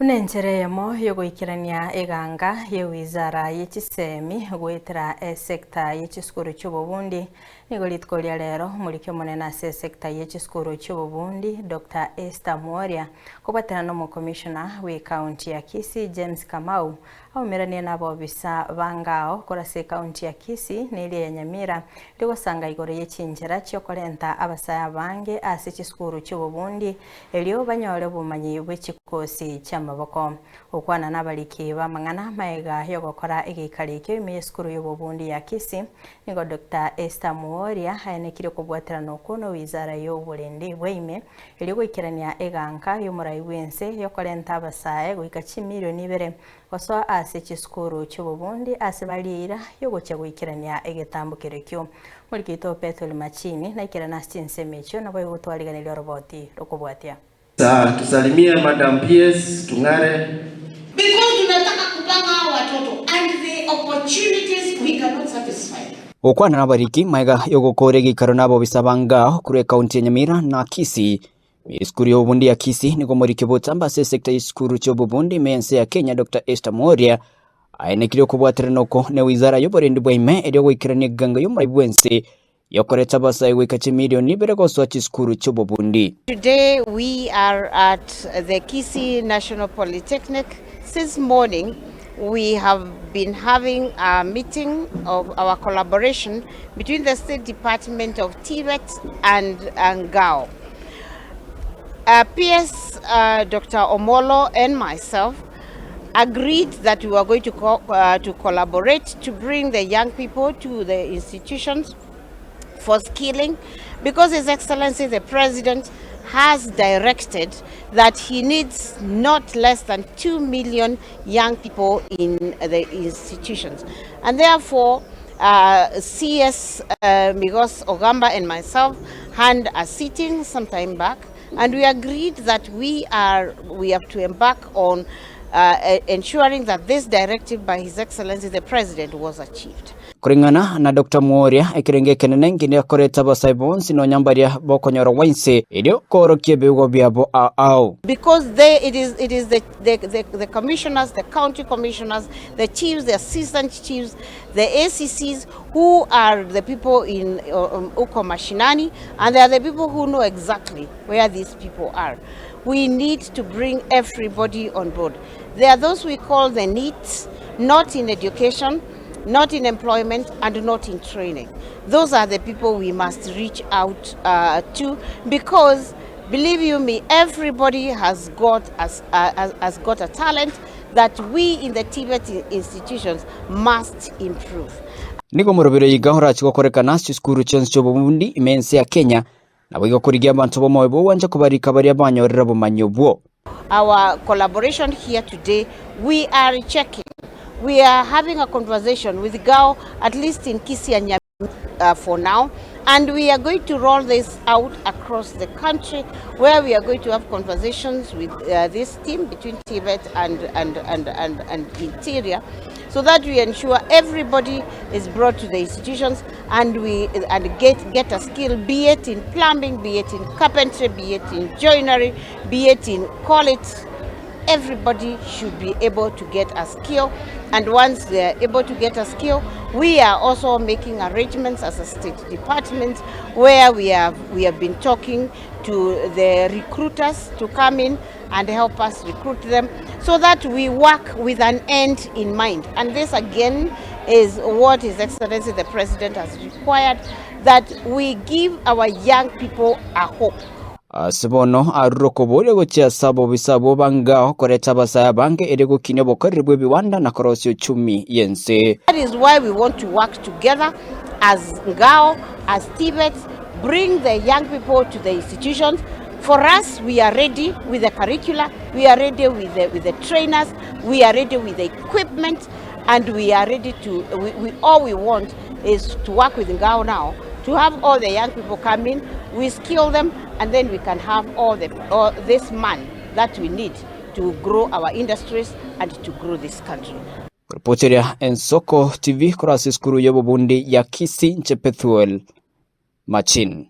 Buna enchera eyemo y'ogoikerania eganga y'ewizara ye chisemi goetera esecta ye chisukuru chi'obobundi, nigo rituko ria rero omoriki omonene ase esecta ye chisukuru chi'obobundi Doctor Esther Mworia kobwaterana n'omokomishona bw'ecounty ya Kisii James Kamau Aumeranie nabobisa ba ngao korwa ase ekaunti ya Kisii na eria ya Nyamira rigosanga igoro ye chinchera chiokorenta abasae abange ase chisukuru chi'obobundi erio banyore obomanyi bwe chikosi chi'amaboko. Gokwana nabariki b'amang'ana maega yogokora egeikaro ekio ime y'esukuru y'obobundi ya Kisii nigo Doctor Esther Muoria aenekirie okobwaterana okwo n'owizara y'oborendi bwaime Erio goikerania eganka y'omorai bw'ense y'okorenta abasae goika chimilioni ibere gosoa ase chisukuru chi'obobundi ase bare eira y'ogochia goikerania egetambo kerekio. Morikito Pethuel Machini naikerane ase chinsemo echio naboigo gotwariganeria oroboti rokobwatia. Saa tusalimie Madam PS Tung'are. Because tunataka kupanga hawa watoto and the opportunities we cannot satisfy them. Gokwana nabariki magega y'ogokoora egeikaro na abobisa ba Ngao korwa ekaunti ya Nyamira na Kisii. Esukuru y'obobundi ya Kisii nigo omoriki bw'obotambe ase esecta y'esukuru chi'obobundi ime y'ense ya Kenya Doctor Esther Mworia aenekirie okobwaterana oko ne wizara y'oborendi bwa ime erio goikerania egegango y'omorai bw'ense y'okoreta abasae goika chimilioni ibere gosoa chisukuru chi'obobundi. Today we are at the Kisii National Polytechnic. Since morning we have been having a meeting of our collaboration between the State Department of TVET and NGAO. PS Dr. Omolo and myself agreed that we were going to, co to collaborate to bring the young people to the institutions for skilling because His Excellency the President has directed that he needs not less than 2 million young people in the institutions. And therefore, CS Migos Ogamba and myself had a sitting some time back, and we agreed that we have to embark on ensuring that this directive by His Excellency the President was achieved. Koreng'ana na Doctor Mworia, ekerengo ekenene nkiria akorete abasae bonsi nonya mbaria bokonyora gwa inse, erio koorokia ebiegwa biabo ao ao. Because they, it is, it is the, the, the, the commissioners, the county commissioners, the chiefs, the assistant chiefs, the ACCs who are the people in uko mashinani, and they are the people who know exactly where these people are. We need to bring everybody on board. There are those we call the NEETs, not in education, not in employment, and not in training. Those are the people we must reach out to, because believe you me, everybody has got a talent that we in the TVET institutions must improve. Nigo omoroberi oyo iga orache gokorekana ase chisukuru chionsi chi'obobundi ime ense ya Kenya, naboigo korigia abanto b'omoyo bw'ogwancha kobarika baria banyorire obomanyi obwo. Our collaboration here today, we are checking, we are having a conversation with GAO, at least in Kisii and Nyamira for now, and we are going to roll this out across the country, where we are going to have conversations with this team between TVET and Interior, so that we ensure everybody is brought to the institutions and we and get a skill, be it in plumbing, be it in carpentry, be it in joinery, be it in call it. Everybody should be able to get a skill, and once they are able to get a skill, we are also making arrangements as a state department where we have been talking to the recruiters to come in and help us recruit them, so that we work with an end in mind. And this again is what His Excellency the President has required, that we give our young people a hope. Ase bono arure okoboria gochia ase abobisa abwo bangao koreta abasae abange erio gokinia obokoreri bw'ebiwanda na korosia uchumi y'ense. That is why we want to work together as NGAO, as TVET, bring the young people to the institutions. For us, we are ready with the curricula, we are ready with the trainers, we are ready with the equipment, and we are ready to, we, we, all we want is to work with NGAO now, to have all the young people come in, we skill them, and then we can have all this man that we need to grow our industries and to grow this country. Reporteria Ensoko TV korwa ase esukuru y'obobundi ya Kisii nche Pethuel Machin.